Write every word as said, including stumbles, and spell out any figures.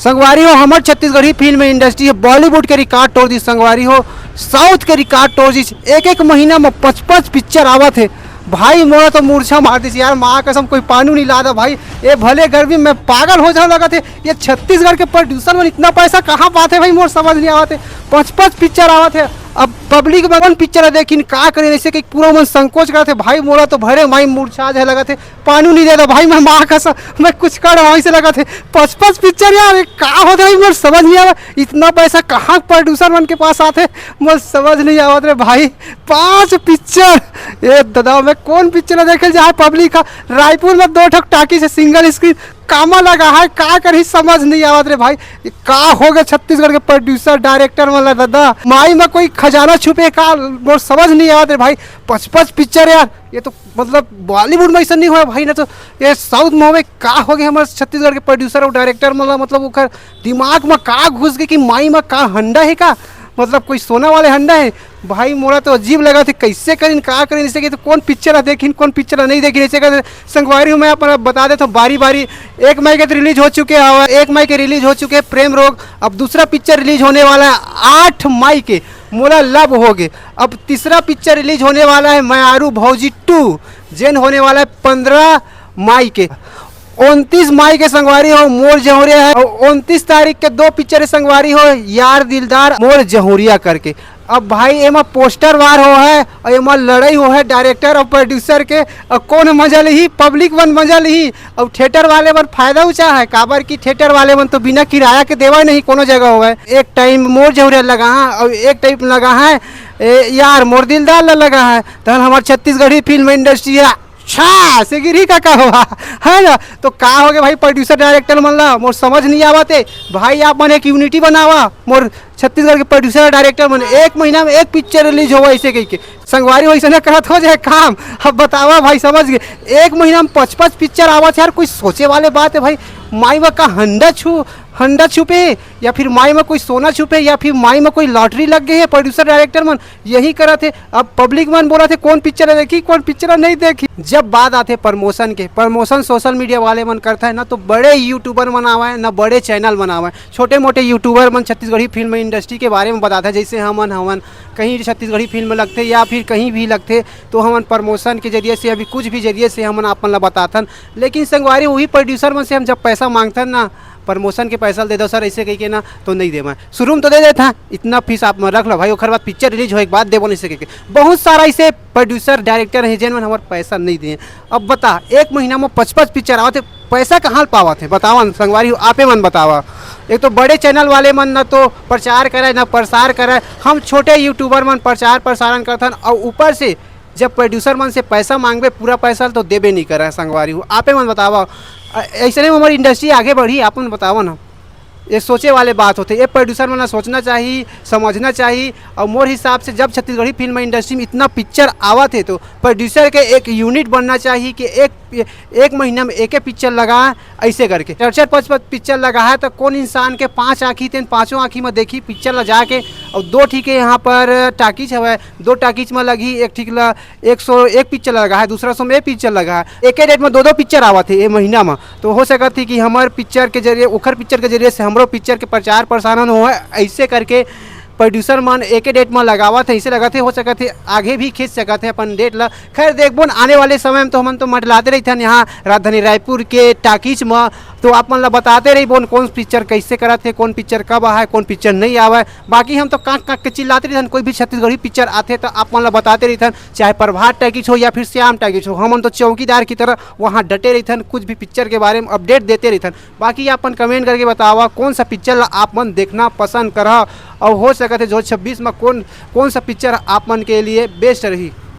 संगवारी हो, हमर छत्तीसगढ़ी फिल्म इंडस्ट्री ह बॉलीवुड के रिकॉर्ड तोड़ दिस। संगवारी हो, साउथ के रिकॉर्ड तोड़ दिस। एक एक महीना में पच पच पिक्चर आवत हे। भाई मोला तो मूर्छा मार दिस यार, माँ कसम कोई पानी नहीं लादा भाई। ये भले गर्मी में पागल हो जाओ लगत हे। ये छत्तीसगढ़ के प्रोड्यूसर मन इतना पैसा कहाँ पाते भाई, मोर समझ नहीं आवत हे। पच पच पिक्चर आवत हे। अब पब्लिक मन कौन पिक्चर देखिन, का करिन, ऐसे कि पूरा मन संकोच करत हे। भाई मोला तो भरे माई मूर्छा जाए लगत हे, पानी नहीं देता भाई, मैं माँ कसम, मैं कुछ कर रहा हूँ, ऐसे लगत हे। पच पच पिक्चर यार, ये का होत हे भाई, मोर समझ नहीं आवा। इतना पैसा कहाँ प्रोड्यूसर मन के पास आते, मोर समझ नहीं आवत रे भाई। पांच पिक्चर, ए दादा, मैं कौन पिक्चर देखे जाए पब्लिक का? रायपुर में दो ठक टाकीज हे, सिंगल स्क्रीन, कामा लगा है, का करही समझ नहीं आवत रे भाई। ये का हो गया छत्तीसगढ़ के प्रोड्यूसर डायरेक्टर वाला दादा? माई में कोई खजाना छुपे का, मोर समझ नहीं आवत रे भाई। पच पच पिक्चर यार, ये तो मतलब बॉलीवुड में ऐसा नहीं हुआ भाई, ना तो ये साउथ में होवे। का हो गया हमारे छत्तीसगढ़ के प्रोड्यूसर और डायरेक्टर मतलब, मतलब ओकर दिमाग में का घुस गए कि माई में का हंडा है का, मतलब कोई सोना वाले हंडा है। भाई मोला तो अजीब लगा थे, कैसे करिन, का करिन, इसे के तो कौन पिक्चर देखिन, कौन पिक्चर नहीं देखिन, इसे कर संगवारी हूँ। मैं अपन बता देता हूँ बारी बारी। एक मई के तो रिलीज हो चुके हैं, एक मई के रिलीज हो चुके हैं प्रेम रोग। अब दूसरा पिक्चर रिलीज होने वाला है आठ मई के, मोला लव हो गए। अब तीसरा पिक्चर रिलीज होने वाला है मयारू भौजी टू, जेन होने वाला है पंद्रह मई के। उनतीस मई के संगवारी हो मोर जहुरिया है, और उनतीस तारीख के दो पिक्चर संगवारी हो, यार दिलदार, मोर जहुरिया करके। अब भाई एमा पोस्टर वार हो है और एमा लड़ाई हो है डायरेक्टर और प्रोड्यूसर के। और कौन मजा लिही? पब्लिक मन मजा लिही। अब थिएटर वाले मन फायदा उठा है, काबर कि थिएटर वाले मन तो बिना किराया के देवा नहीं कोनो जगह होवे। एक टाइम मोर जहुरिया लगा है और एक टाइम लगा है ए, यार मोर दिलदार ला लगा है, तहन हमार छत्तीसगढ़ी फिल्म इंडस्ट्री है छा से गिरी का, का हुआ है ना? तो का हो गया भाई प्रोड्यूसर डायरेक्टर मन ला, मोर समझ नहीं आवत है। भाई आप मन एक यूनिटी बनावा, मोर छत्तीसगढ़ के प्रोड्यूसर डायरेक्टर मन, एक महीना में एक पिक्चर रिलीज होवा ऐसे कह के। संगवारी वैसे ना करत हो जाए काम। अब बतावा भाई, समझ गए, एक महीना में पच पच पिक्चर आवत है यार, कोई सोचे वाले बात है भाई। माई में का हंडा छू हंडा छुपे, या फिर माई में कोई सोना छुपे, या फिर माई में कोई लॉटरी लग गई है प्रोड्यूसर डायरेक्टर मन, यही करत है। अब पब्लिक मन बोलत हे कौन पिक्चर देखी, कौन पिक्चर नहीं देखी। जब बात आथे प्रमोशन के, प्रमोशन सोशल मीडिया वाले मन करथे ना, तो बड़े यूट्यूबर मन आवय ना बड़े चैनल मन आवय, छोटे मोटे यूट्यूबर मन छत्तीसगढ़ी फिल्म इंडस्ट्री के बारे में बताथे। जैसे हमन हवन कहीं छत्तीसगढ़ी फिल्म लगथे या फिर कहीं भी लगथे, तो हमन प्रमोशन के जरिए से अभी कुछ भी जरिए से हमन आपन ला बताथन। लेकिन संगवारी वही प्रोड्यूसर मन से हम जब पैसा मांगथन ना, प्रमोशन के पैसा दे दो सर ऐसे कह के ना, तो नहीं देवय। शुरू में तो दे देत हैं, इतना फीस आप मन रख लो भाई, ओखर बाद पिक्चर रिलीज होए के बाद देबो नहीं सके। बहुत सारा ऐसे प्रोड्यूसर डायरेक्टर हैं जेन मन हमार पैसा नहीं दिए। अब बता, एक महीना में पच पच पिक्चर आवत है, पैसा कहाँ पावत है? बतावा न संगवारी हो, आपे मन बतावा। एक तो बड़े चैनल वाले मन न तो प्रचार करे न प्रसार करे, हम छोटे यूट्यूबर मन प्रचार प्रसारण करथन और ऊपर से जब प्रोड्यूसर मन से पैसा मांगबे पूरा पैसा तो देबे नहीं करे संगवारी हो। आपे मन बतावा, अ-, ऐसने में हमारी इंडस्ट्री आगे बढ़ी, आप मन बतावा ना। ये सोचे वाले बात होथे, ये प्रोड्यूसर मन ला सोचना चाहिए, समझना चाहिए। और मोर हिसाब से जब छत्तीसगढ़ी फिल्म इंडस्ट्री में इतना पिक्चर आवत है तो प्रोड्यूसर के एक यूनिट बनना चाहिए कि एक, एक महीना में एक एक पिक्चर लगा, ऐसे करके चार चार पाँच पाँच पिक्चर लगा है तो कौन इंसान के पाँच आँखी तेन पाँचों आँखी में देखी पिक्चर ला जाके। और दो ठीक है यहाँ पर टाकीज हवय, दो टाकीज में लगी, एक ठीक ला एक सौ एक पिक्चर लगा है, दूसरा सौ में पिक्चर लगा है। एक डेट में दो दो पिक्चर आवत है ये महीना में, तो हो सकत है कि हमार पिक्चर के जरिए, ओखर पिक्चर के जरिए से हमरो पिक्चर के प्रचार प्रसारण हो, ऐसे करके प्रोड्यूसर मन एक डेट में लगावत है, ऐसे लगत है, हो सकत है आगे भी खींच सकत है अपन डेट ला। खैर देखबोन आने वाले समय में तो हमन तो मंडलाते रहिथन यहाँ राजधानी रायपुर के टाकीज में, तो आप मन ला बताते रहिबोन कौन पिक्चर कैसे करत है, कौन पिक्चर कब आए, कौन पिक्चर नहीं आवे। बाकी हम तो कांक कांक के चिल्लाते रहिथन, कोई भी छत्तीसगढ़ी पिक्चर आथे तो आप मन ला बताते रहिथन, चाहे प्रभात टाकीज हो या फिर श्याम टाकीज हो, हमन तो चौकीदार की तरह वहाँ डटे रहिथन, कुछ भी पिक्चर के बारे में अपडेट देते रहिथन। बाकी अपन कमेंट करके बतावा कौन सा पिक्चर ला आप मन देखना पसंद करहा, और हो सकत है जो छब्बीस में कौन कौन सा पिक्चर आप मन के लिए बेस्ट रही।